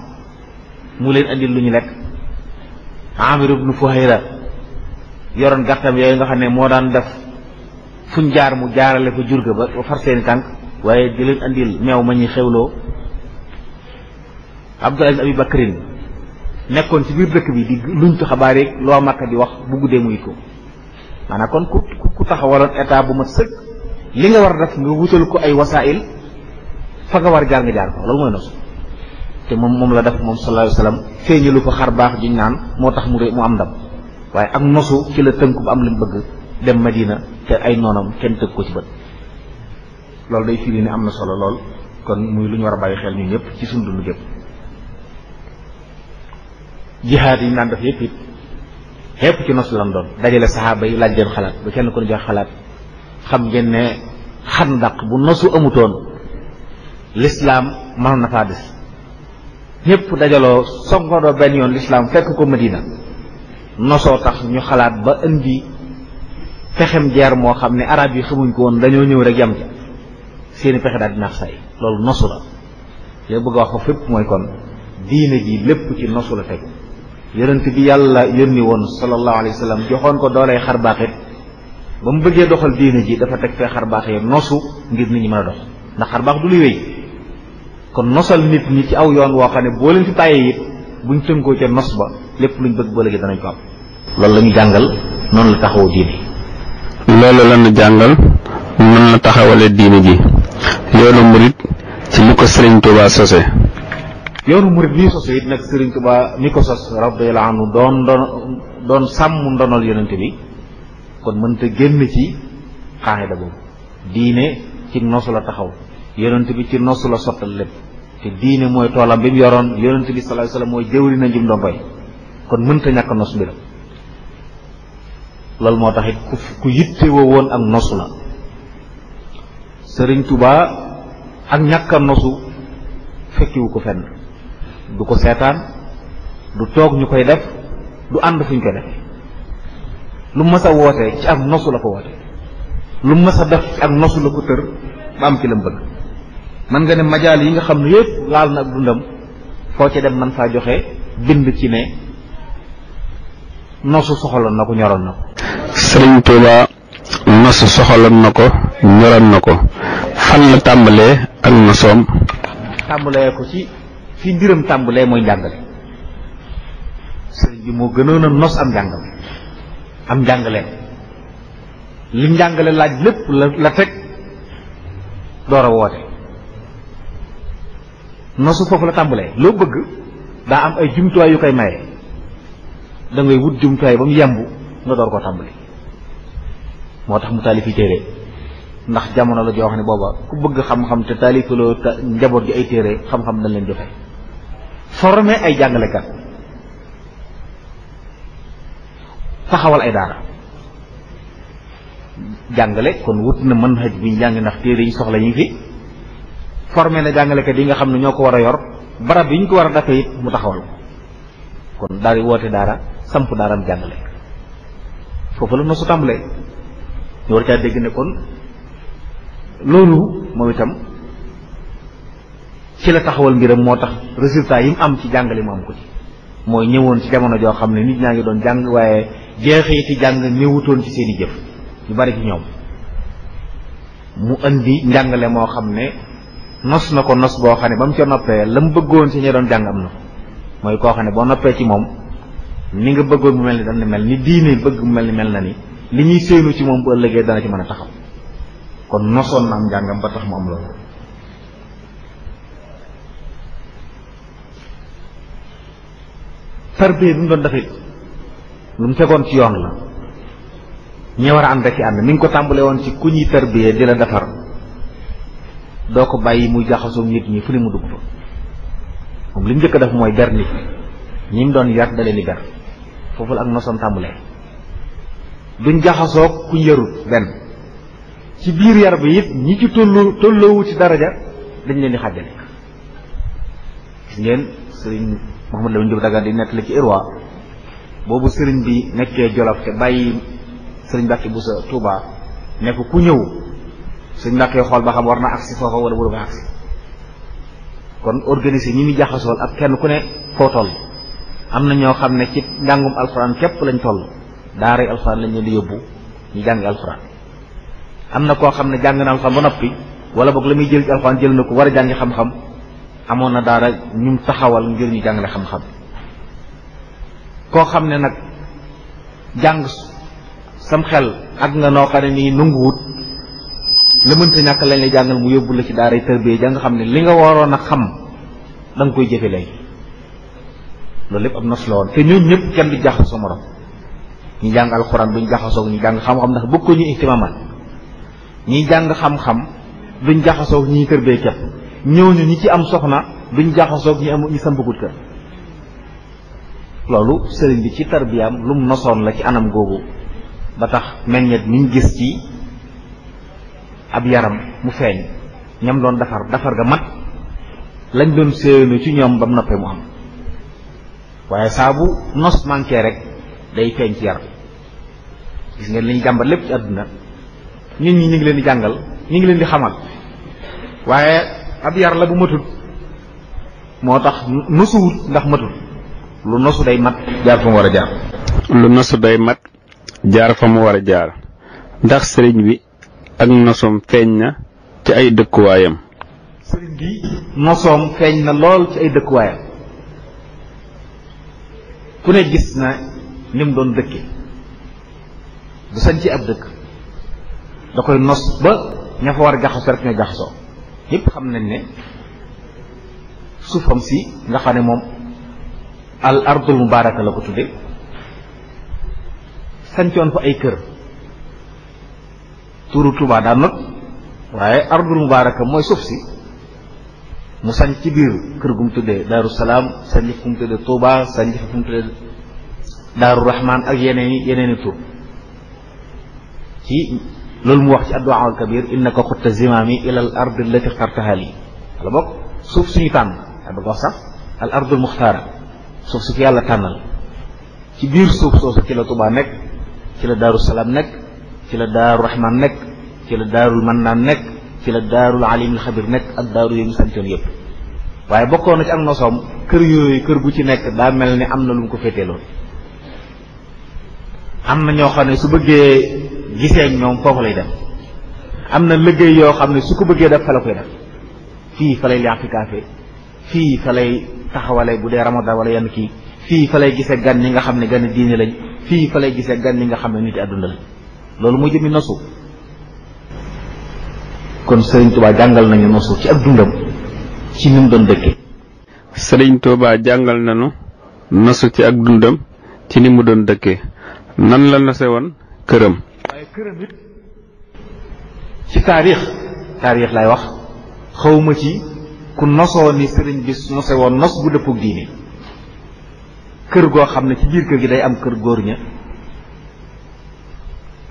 C: mu leen andil lu ñu lekk Amir ibnu Fuhayra yoroon gàttam yooyu nga xam ne moo daan def fuñ jaar mu jaarale fa jurga ba far seeni tànk waaye di leen andil meew ma ñuy xewloo Abdul Aziz Abi Bakrin nekkoon ci biir dëkk bi di luñtu xabaar yi loo Makka di wax bu guddee muy ko maanaam kon ku taxawaloon état bu mat sëkk li nga war a def nga wutal ko ay wasaa'il fa nga war jaar nga jaar ko loolu mooy nosu te moom la def moom sallallahu alayhi wasallam feeñalu fa xar baax juñ naan moo tax mu am ndam waaye ak nosu ci la tënku ba am li mu bëgg dem Madina te ay noonam kenn tëgg ko ci bët loolu day firi ne am na solo lool kon muy lu ñu war a bàyyi xel ñun ñëpp ci sunu dund gépp jihaad yi ñu naan def yëpp ci nos lan doon dajale saxaaba yi laaj leen xalaat ba kenn ko jox xalaat xam ngeen ne Xandaq bu nosu amutoon lislaam mënoon na faa des ñëpp dajaloo songandoo benn yoon lislaam fekk ko Madina nosoo tax ñu xalaat ba indi pexem jeer moo xam ne arab yi xamuñ ko woon dañoo ñëw rek yam ca seeni pexe daal di naax say loolu nosu la yow bëgg a wax ko fépp mooy kon diine ji lépp ci nosu la tegu yonent bi yàlla yónni woon sallallahu alayhi wa sallam joxoon ko dooley xar baaxit ba mu bëggee doxal diine ji dafa teg fee xar baax yi nosu ngir nit ñi mën a dox ndax xar baax du luy wéy kon nosal nit ñi ci aw yoon woo xam ne boo leen fi bàyyee it buñ tënkoo ca nos ba lépp luñ bëgg ba léegi danañ ko am loolu la ñu jàngal noonu la taxawoo diine
D: loolu la ñu jàngal noonu la taxawale diine ji yoonu murit ci li ko Sëriñ Tuubaa sose
C: yoonu murit bi sose it nag Sëriñ Tuubaa mi ko sos radiyallahu anhu doon sàmm ndonol yonente bi kon mënta génn ci xaaxida boobu diine ci nosu la taxaw yonente bi ci nosu la sottal lépp te diine mooy toolam bi mu yoroon yonente bi sallallahu alayhi wasallam mooy jëwri na njum doon koy kon mënta ñàkk nos mbiram loolu moo tax it ku yittewoo woon ak nosu la Sëriñ Tuubaa ak ñàkk a nosu fekkiwu ko fenn du ko seetaan du toog ñu koy def du ànd fuñ ko def lu mës a woote ci ak nosu la ko woote lu mës a def ci ak nosu la ko tër ba am ci lam bëgg man nga ne majaal yi nga xam ne yëpp laal na ak dundam foo ci dem man faa joxe bind ci ne nosu soxaloon na ko ñoroon na ko
D: Sëriñ Tuubaa nosu soxaloon na ko ñoroon na ko fan la tàmbalee ak nosoom
C: tàmbalee ko ci fi mbiram tàmbalee mooy njàngale sëriñ bi moo gënoon a nos am njàngale li njàngale laaj lépp la teg door a woote nosu foofu la tàmbalee loo bëgg daa am ay jumtuwaay yu koy maye da ngay wut jumtuwaay ba mu yembu nga door koo tàmbali moo tax mu taalifi téere ndax jamono la joo xam ne booba ku bëgg xam-xam te taalifaloo njaboot gi ay téere xam-xam dañ leen joxe formé ay jàngalekat taxawal ay daara jàngale kon wut na manhaj bi ñu jàng ndax téere yi soxla yi fi formé na jàngalekat yi nga xam ne ñoo ko war a yor barab yi ñu ko war a defee it mu taxawal ko kon daal di woote daara samp daaram jàngale foofu la nosu tàmbalee ñu war caa dégg ne kon loolu moom itam ci la taxawal mbiram moo tax résultat yi mu am ci jàngale mu am ko ci mooy ñëwoon ci jamono joo xam ne nit ñaa ngi doon jàng waaye jeexiti jàng néewutoon ci seeni jëf yu bari ci ñoom mu indi njàngale moo xam ne nos na ko nos boo xam ne ba mu ca noppee la mu bëggoon ci ñi doon jàng am na mooy koo xam ne boo noppee ci moom ni nga bëggoon mu mel ni dana mel ni diine bëgg mu mel ni mel na ni li ñuy séenu ci moom bu ëllëgee dana ci mën a taxaw kon nosoon na am njàngam ba tax mu am loolu tarbiya bi mu doon defee lu mu tegoon ci yoon la ñi war a ànd ci ànd mi ngi ko tàmbale woon ci ku ñuy tarbiya di la defar doo ko bàyyi muy jaxasoo nit ñi fu ne mu dugg fa moom li mu njëkk a def mooy ber nit ñi mu doon yar da leen di ber foofu la ak nosoon tàmbalee duñ jaxasoo ku yarut benn ci biir yar bi it ñi ci tolloowu ci daraja dañ leen di xàjjale gis ngeen sëriñ Mouhamadou Lamine Diop Dagana di nettali ci Irwa boobu sëriñ bi nekkee Jolof te bàyyi sëriñ Mbàkke Buso Touba ne ko ku ñëw sëriñ Mbàkke xool ba xam war na agsi foofa wala wala ba agsi kon organiser ñi muy jaxasool ak kenn ku ne foo toll. am na ñoo xam ne ci njàngum alxuraan képp lañ toll daaray alxuraan lañ leen di yóbbu ñu jàng alxuraan. am na koo xam ne jàng na alxuraan ba noppi wala boog la muy jël ci alxuraan jël na ko war a jàngi xam-xam amoon na daara ñu taxawal ngir ñu jàngale xam-xam. koo xam ne nag jàng sam xel ak nga noo xam ne nii nanguwut la mënta ñàkk lañ lay jàngal mu yóbbu la ci daaray tërbiya ja nga xam ne li nga waroon a xam da nga koy jëfe léegi. loolu lépp am nos la woon te ñooñu ñëpp kenn du jaxasoo morom ñi jàng alxuraan duñ jaxasoo ñu jàng xam-xam ndax bëgg ko ñu ihtimaaman ñi jàng xam-xam duñ jaxasoo ñi kër bee képp ñooñu ñi ci am soxna duñ jaxasoo ñi am ñi sampagut kër. loolu sëriñ bi ci tarbiyaam lu mu nosoon la ci anam googu ba tax meññet niñ gis ci ab yaram mu feeñ ñam doon defar ga mat lañ doon séenu ci ñoom ba mu noppee mu am. waaye saa bu nos manqué rek day feeñ ci yaram gis ngeen li ñu jàmbat lépp ci àdduna nit ñi ñu ngi leen di jàngal ñu ngi leen di xamal waaye ab yar la bu matut moo tax nosuwut ndax matut lu nosu day mat jaar fa mu war a jaar.
D: lu nosu day mat jaar fa mu war a jaar ndax sëriñ bi ak nosoom feeñ na ci ay dëkkuwaayam.
C: sëriñ bi nosoom feeñ na lool ci ay dëkkuwaayam. ku ne gis na ni mu doon dëkke du sañ ci ab dëkk da koy nos ba ña fa war a jaxasoo rek ñoo jaxasoo ñëpp xam nañ ne suufam si nga xam ne moom al ardul mubaaraka la ko tudde sañcoon fa ay kër turu Tuubaa daa not waaye ardul mubaaraka mooy suuf si mu sañ ci biir kër gu mu tuddee Daaru Salaam sañ fu mu tuddee Tuubaa sañ fu mu tuddee Daaru Rahmaan ak yeneeni tur ci loolu mu wax ci addu'a al kabir innaka xutta zimaami ila al ard allati xtartaha lii wala bokk suuf suñu tànn a bëgg wax sax al ardul muxtaara suuf su fi yàlla tànnal ci biir suuf soosu ci la Tuubaa nekk ci la Daaru Salaam nekk ci la Daaru Rahmaan nekk ci la Daarul Mannaan nekk ci la Daarul Alimul Xabir nekk ak daaru yooyu ñu santoon yëpp waaye bokkoon na ci ak nosoom kër yooyu kër gu ci nekk daa mel ni am na lu mu ko féeteeloon. am na ñoo xam ne su bëggee gisee ak ñoom foofu lay dem am na liggéey yoo xam ne su ko bëggee def fa la koy def fii fa lay li'tikaafe fii fa lay taxawale bu dee ramadan wala yenn kii fii fa lay gisee gan ñi nga xam ne gan diine lañ fii fa lay gisee gan ñi nga xam ne nit àdduna lañ loolu muy jëmi nosu. kon Sëriñ Tuubaa jàngal nañu nosu ci ak dundam ci ni mu doon dëkkee.
D: Sëriñ Tuubaa jàngal nañu nosu ci ak dundam ci ni mu doon dëkkee nan la nose woon këram.
C: waaye këram it ci taarix lay wax xawma ci ku nosoo ni sëriñ bi nose woon nos bu dëppug diine kër goo xam ne ci biir kër gi day am kër góor ña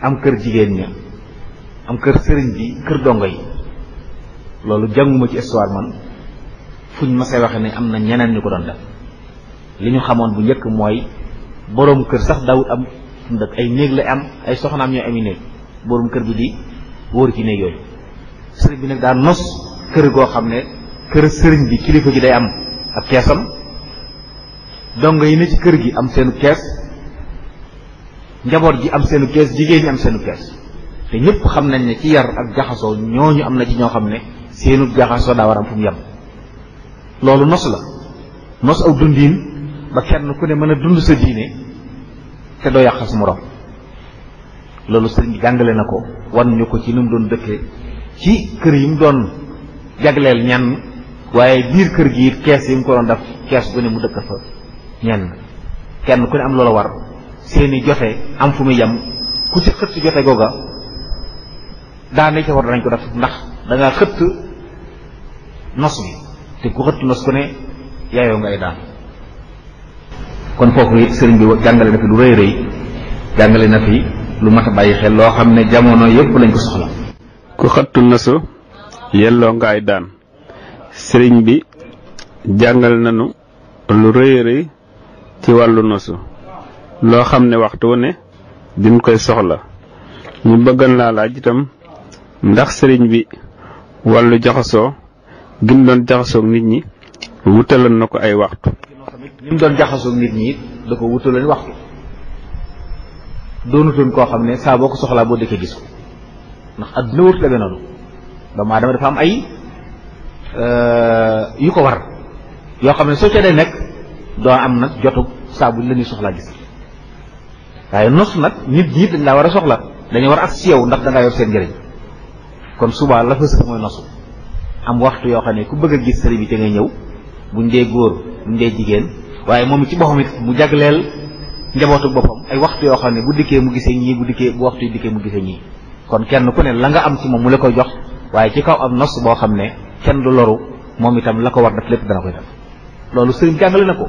C: am kër jigéen ña am kër sëriñ bi kër dongo yi loolu jànguma ci histoire man fuñ ma say waxe ne am na ñeneen ñu ko doon def li ñu xamoon bu njëkk mooy boroom kër sax daawut am fu mu dëkk ay néeg la am ay soxnaam ñoo ami néeg boroom kër bi di wóor ci néeg yooyu sëriñ bi nag daa nos kër goo xam ne kër sëriñ bi kilifa gi day am ak keesam dongo yi ne ci kër gi am seenu kees njaboot gi am seenu kees jigéen ñi am seenu kees te ñëpp xam nañ ne ci yar ak jaxasoo ñooñu am na ci ñoo xam ne seenu jaxasoo daa war am fu mu yem loolu nos la nos aw dundiin ba kenn ku ne mën a dund sa diine te doo yàq sa morom loolu sëriñ bi jàngale na ko wan ñu ko ci ni mu doon dëkkee ci kër yi mu doon jagleel ñenn waaye biir kër gi it kees yi mu ko doon def kees gu ne mu dëkk fa ñenn kenn ku ne am loola war seeni jote am fu muy yem ku ci xëtt jote googa daane ca war danañ ko def ndax da nga xëtt nos bi te ku xëtt nos ku ne yaayoo nga ay daan kon foofu it sëriñ bi jàngale na fi lu rëy rëy jàngale na fi lu mat a bàyyi xel loo xam ne jamono yëpp lañ ko soxla.
D: ku xëttu nosu yelloo nga ay daan sëriñ bi jàngal nañu lu rëy rëy ci wàllu nosu loo xam ne waxtu ne din koy soxla ñu bëggan laa laaj itam ndax sëriñ bi wàllu jaxasoo gim doon jaxasoog nit ñi wutaloon na ko ay waxtu.
C: ni mu doon jaxasoog nit ñi da ko wutaloon waxtu doonutoon koo xam ne saa boo ko soxlaa boo dëkkee gis ko ndax adduna wut la noonu doomu aadama dafa am ay yu ko war yoo xam ne soo ca dee nekk doo am nag jotu saa bu la ñuy soxlaa gis waaye nos nag nit ñi dañ laa war a soxla dañu war a ak si yow ndax da ngaa yor seen njëriñ kon suba la fa sëf mooy nosu am waxtu yoo xam ne ku bëgg a gis sëriñ bi te ngay ñëw buñ dee góor buñ dee jigéen waaye moom ci boppam it mu jagleel njabootu boppam ay waxtu yoo xam ne bu dikkee mu gisee ñii bu waxtu yi dikkee mu gisee ñii kon kenn ku ne la nga am ci moom mu la koy jox waaye ci kaw am nos boo xam ne kenn du loru moom itam la ko war def lépp dana koy def loolu sëriñ jàngale na ko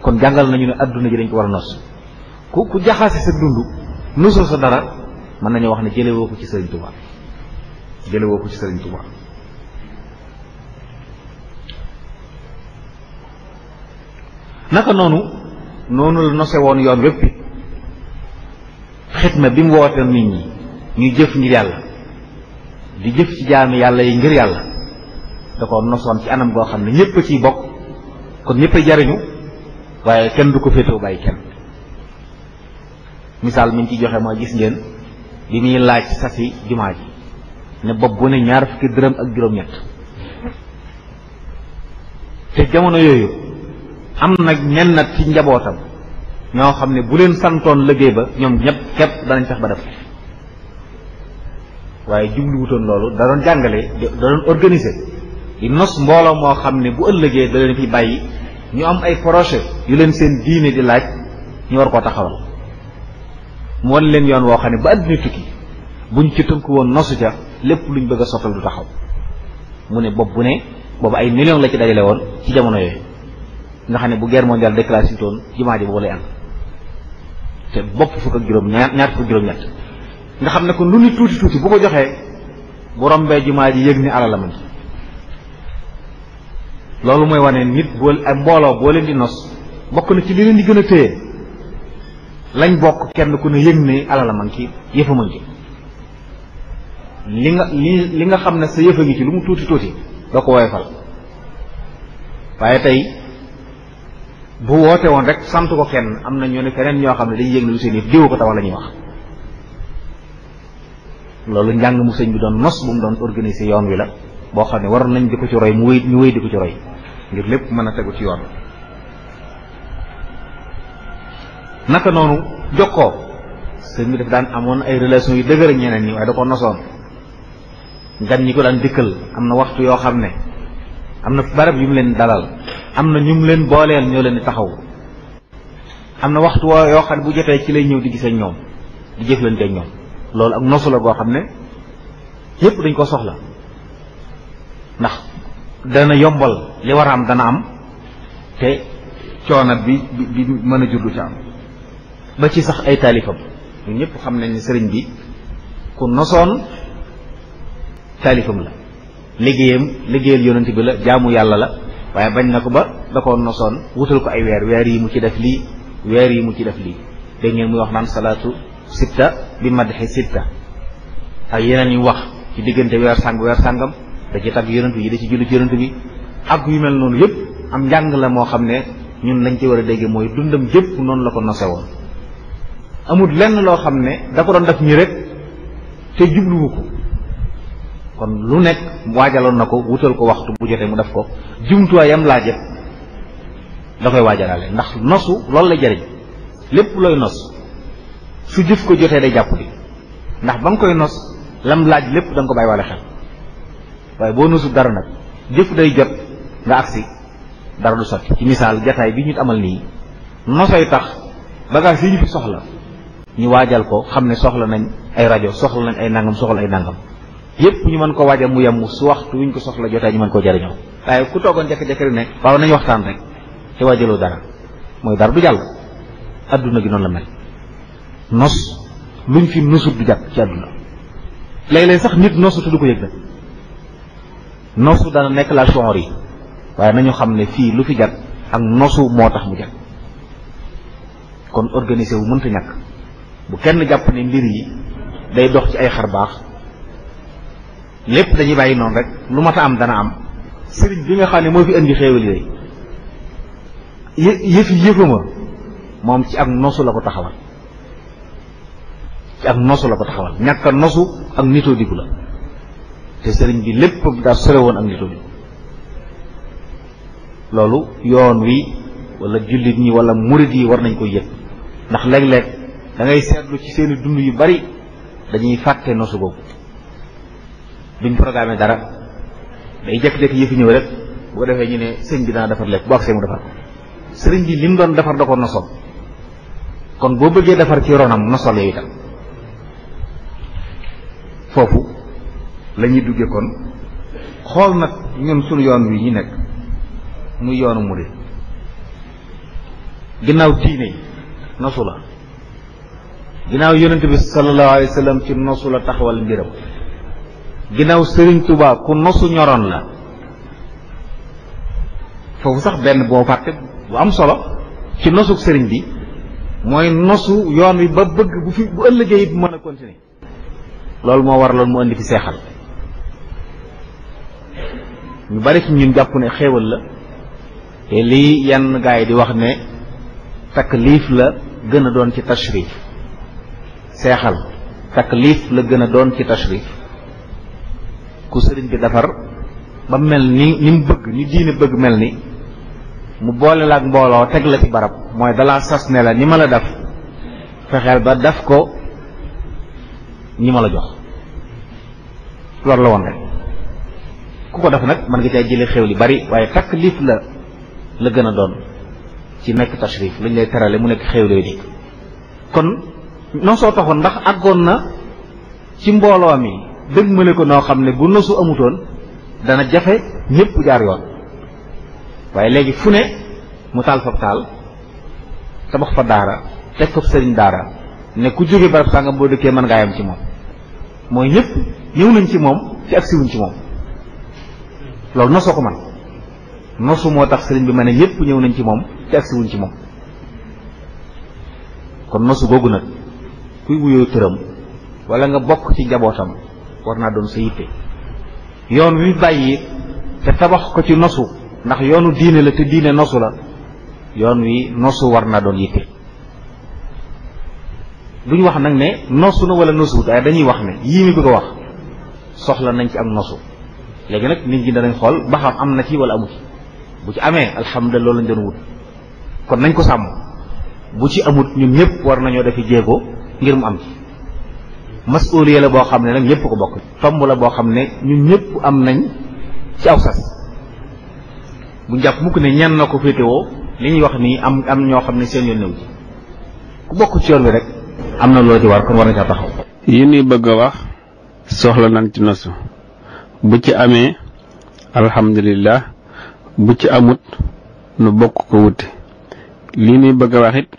C: kon jàngal nañu ne adduna ji dañ ko war a nos ku jaxase sa dund nosoo sa dara mën nañu wax ne jële woo ko ci sëriñ Tuubaa jële woo ko ci sëriñ Tuubaa naka noonu la nose woon yoon wépp xitma bi mu woote nit ñi ñuy jëf ngir yàlla di jëf ci jaami yàlla yi ngir yàlla da ko nosoon ci anam goo xam ne ñëpp a ciy bokk kon ñëpp a jariñu waaye kenn du ko féetewoo bàyyi kenn misaal mi ñu ci joxe mooy gis ngeen bi muy laaj sasi jumaa ji ne bopp bu ne 20 dërëm ak juróom-ñett te jamono yooyu am nag ñennat ci njabootam ñoo xam ne bu leen santoon liggéey ba ñoom ñëpp képp danañ fex ba def waaye jubluwutoon loolu da doon jàngale da doon organiser di nos mbooloo moo xam ne bu ëllëgee da leen fi bàyyi ñu am ay projet yu leen seen diine di laaj ñu war koo taxawal mu wan leen yoon woo xam ne ba àddina tukki buñ ci tënku woon nosu ca lépp luñ bëgg a sottal du taxaw mu ne bopp bu ne boobu ay millions la ci dajale woon ci jamono yooyu nga xam ne bu guerre mondiale déclaré si toon jumaa ji boobu lay am te bopp fukk ak juróom ñaar fukk ak juróom-ñett nga xam ne kon lu ni tuuti tuuti bu ko joxee bu rombee jumaa ji yëg ni alal la man loolu mooy wane nit boo ay mbooloo boo leen di nos bokk na ci li leen di gën a téye lañ bokk kenn ku ne yëg ne alal la man ci yëfa man ci li nga xam ne sa yëfa ngi ci lu mu tuuti tuuti doo ko woyofal waaye tey bu woote woon rek sant ko kenn am na ñu ne feneen ñoo xam ne dañuy yëg ne lu seen yëf diw ko tax la ñuy wax loolu njàng mu sëñ bi doon nos bu mu doon organiser yoon wi la boo xam ne waroon nañ di ko ci roy ñu wéy di ko ci roy ngir lépp mën a tegu ci yoon naka noonu jokkoo sëñ bi daf daan amoon ay relation yu dëgër ak ñeneen ñi waaye da ko nosoon gan ñi ko daan dikkal am na waxtu yoo xam ne am na barab yu mu leen dalal am na ñu mu leen booleel ñoo leen di taxaw am na waxtu yoo xam ne bu jotee ci lay ñëw di gisee ñoom di jëflante ak ñoom loolu ak nosu la goo xam ne yépp dañ ko soxla ndax dana yombal li war a am dana am te coono bi mën a juddu ci am ba ci sax ay taalifam ñun ñëpp xam nañ ne sëriñ bi ku nosoon taalifam la liggéeyal yonent bi la jaamu yàlla la waaye bañ na ko ba da ko nosoon wutal ko ay weer yi mu ci def lii weer yi mu ci def lii dégg ngeen muy wax naan salaatu sitta bi madhi sitta ak yeneen yu wax ci diggante weer sàngam da ci tagg yonent yi da ci julli ci yonent bi ak yu mel noonu yëpp am njàng la moo xam ne ñun lañ ci war a dégg mooy dundam jëpp noonu la ko nose woon amul lenn loo xam ne da ko doon def ñi rek te jubluwu ko kon lu nekk waajaloon na ko wutal ko waxtu bu jotee mu def ko jumtuwaayam laaje da koy waajalaale ndax nosu loolu la jëriñ lépp looy nos su jëf ko jotee day jàpp di ndax ba nga koy nos lam laaj lépp da nga ko bàyyi wale xel waaye boo nosu dara nag jëf day jot nga agsi dara du sotti ci misaal jataay bi ñu amal nii nosoy tax bagage yi ñu fi soxla ñu waajal ko xam ne soxla nañ ay rajo soxla nañ ay nangam soxla ay nangam yépp ñu mën ko waajal mu yem su waxtu wuñ ko soxla jotee ñu mën koo jariñoo waaye ku toogoon jekk-jekk rek ne waaw nañ waxtaan rek te waajaloo dara mooy dara du jàll adduna gi noonu la mel nos luñ fi nosut du jàpp ci adduna léeg-léeg sax nit nosu te du ko yëg nag nosu dana nekk la chonr yi waaye nañu xam ne fii lu fi jàpp ak nosu moo tax mu jag. kon organisé wu mënta ñàkk bu kenn jàpp ne mbir yi day dox ci ay xar baax lépp dañuy bàyyi noonu rek lu mat a am dana am. sëriñ bi nga xam ne moo fi indi xéewal yooyu yëfama moom ci ak nosu la ko taxawal ñàkk a nosu ak nitoo digu la te sëriñ bi lépp daa sore woon ak nitoo digu. loolu yoon wi wala jullit ñi wala murid yi war nañ koy yëg ndax léeg-léeg da ngay seetlu ci seeni dund yu bari dañuy fàtte nosu boobu duñ programme dara day jékki-jékki yëfi ñëw rek bu ko defee ñu ne sëñ bi dana defar lekk bu agsee mu defar ko. sëriñ bi li mu doon defar da ko nosoon kon boo bëggee defar ci ronam nosol yow itam foofu la ñuy duggee kon xool nag ñun sunu yoon wi ñu nekk muy yoonu murid ginnaaw diine yi nosu la ginnaaw yonent bi sallallahu alayhi wa sallam ci nosu la taxawal mbiram ginnaaw Sëriñ Tuubaa ku nosu ñoroon la. foofu sax benn boo fàtte bu am solo ci nosuk sëriñ bi mooy nosu yoon wi ba bëgg bu ëllëgee it mën a continuer. loolu moo waraloon mu indi fi seexal ñu bari ci ñun jàpp ne xéewal la te lii yenn gaa yi di wax ne taklif la gën a doon ci tashrif. seexal taklif la gën a doon ci tashrif. ku sëriñ bi defar ba mel ni mu bëgg ni diine bëgg mel ni mu boole la ak mbooloo teg la ci barab mooy dalaa sas ne la ni ma la def fexeel ba def ko ni ma la jox. loolu la woon rek ku ko def nag mën nga cay jële xew li bari waaye taklif la gën a doon ci nekk tashrif lañ lay terale mu nekk xew lay dikk. kon non soo taxoon ndax àggoon na ci mbooloo mi dëgg mëne ko noo xam ne bu nosu amutoon dana jafe ñëpp jaar yoon waaye léegi fu ne mu taal fa taal tabax fa daara teg fa sëriñ daara ne ku jóge barab sàngam boo dëkkee mën ngaa yam ci moom mooy ñëpp ñëw nañ ci moom ci agsiwuñ ci moom. loolu nosoo ko man nosu moo tax sëriñ bi ma ne ñëpp ñëw nañ ci moom ci agsiwuñ ci moom. kon nosu googu nag kuy wuyoo tëram wala nga bokk ci njabootam war naa doon sa yitte. yoon wi bàyyi te tabax ko ci nosu ndax yoonu diine la te diine nosu la yoon wi nosu war naa doon yitte. duñ wax nag ne nosu na wala nosuwut waaye dañuy wax ne yii mi bëgg a wax soxla nañ ci ak nosu. léegi nag nit ñi danañ xool ba xam am na ci wala amu ci bu ci amee alhamdulilah loolu lañ doon wut kon nañ ko sàmm bu ci amut ñun ñëpp war nañoo defi jéego ngir mu am ci. masuuliya la boo xam ne nag ñëpp ko bokk. tomb la boo xam ne ñun ñëpp am nañ ci aw sas bu jàpp mukk ne ñenn na ko féetewoo li ñuy wax nii am ñoo xam ne seen yoon néew ci ku bokk ci yoon bi rek am na loo ci war kon war na caa taxaw.
D: yi ñuy bëgg a wax soxla nañ ci nosu bu ci amee alhamdulillah bu ci amut nu bokk ko wuti lii ñuy bëgg a wax it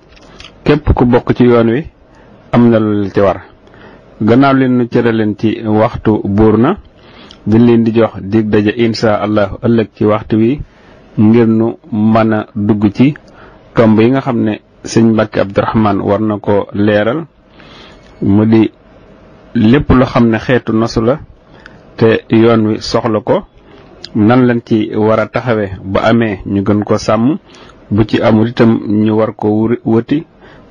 D: képp ku bokk ci yoon wi am na lu ci war. gannaaw leen nu cëraleen ci waxtu buur na dañ leen di jox dig daje insha allah ëllëg ci waxtu wi ngir nu mën a dugg ci tomb yi nga xam ne sëñ Mbàkke Abdourahmane war na ko leeral mu di lépp lu xam ne xeetu nosu la te yoon wi soxla ko nan lañ ci war a taxawe ba amee ñu gën ko sàmm bu ci amul itam ñu war ko wëti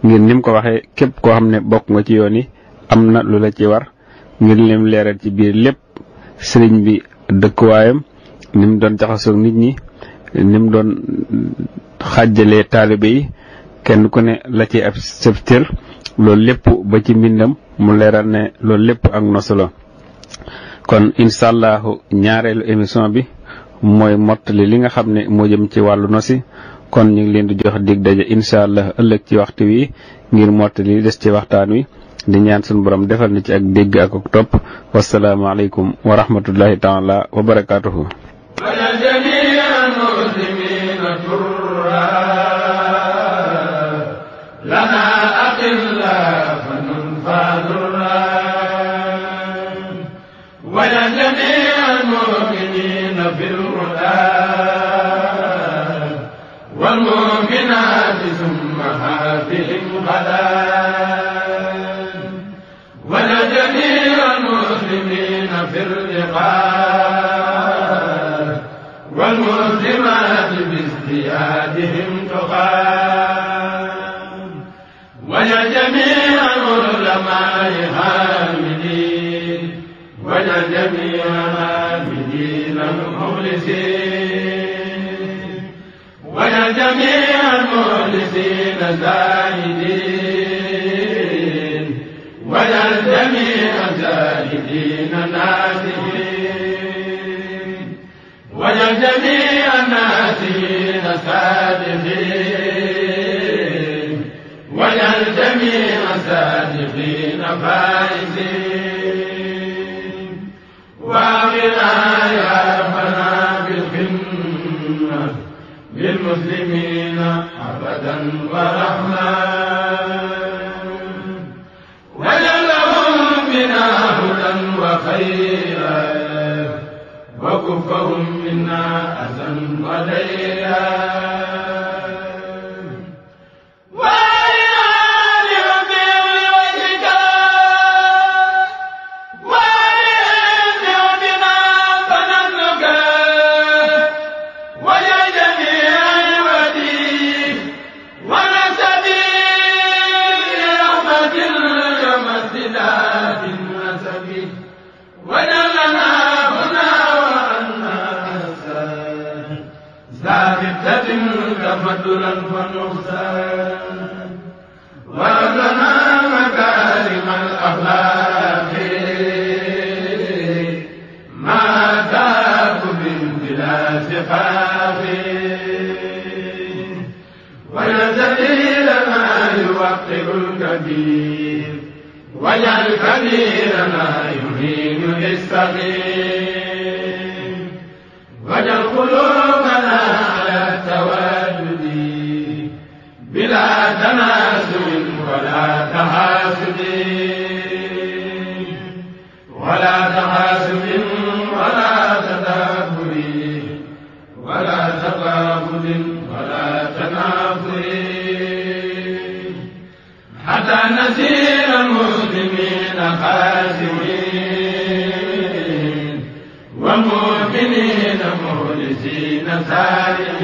D: ngir nim ko waxee képp koo xam ne bokk nga ci yoon yi am na lu la ci war ngir lim leeral ci biir lépp sëriñ bi dëkkuwaayam ni mu doon jaxasoog nit ñi ni mu doon xàjjalee taalibe yi kenn ku ne la ci ab sëf cër loolu lépp ba ci mbindam mu leeral ne loolu lépp ak nosu la. kon incha allahu ñaareelu émission bi mooy mottali li nga xam ne moo jëm ci wàllu nosi kon ñu ngi leen di jox dig daje incha allah ëllëg ci waxtu wi ngir mottali li des ci waxtaan wi. di ñaan suñu borom defal na ci ak dégg ak ak topp wasalaamaaleykum wa rahmatullahi taala wa barakaatuhu.
B: wa جميع العابدين المخلصين واجعل جميع المخلصين زاهدين واجعل جميع الزاهدين ناسين واجعل جميع الناسين صادقين واجعل جميع الصادقين فائزين واغنى يا ربنا بالخدمة للمسلمين أبدا ورحمة واجعل لهم بنا هدى وخيرا وكفهم منا أذى وديا تمدلا ونقصان ولنا مكارم الأخلاق ما تاب من بلا سخاف ويزدي لنا يوقر الكبير واجعل كبيرنا يهين للصغير واجعل قلوبنا على التوالد بلا تنازل ولا تحاسد ولا تحاسد ولا تدابر ولا تغافل ولا تنافر حتى نسير المسلمين خاسرين ومؤمنين مخلصين سالمين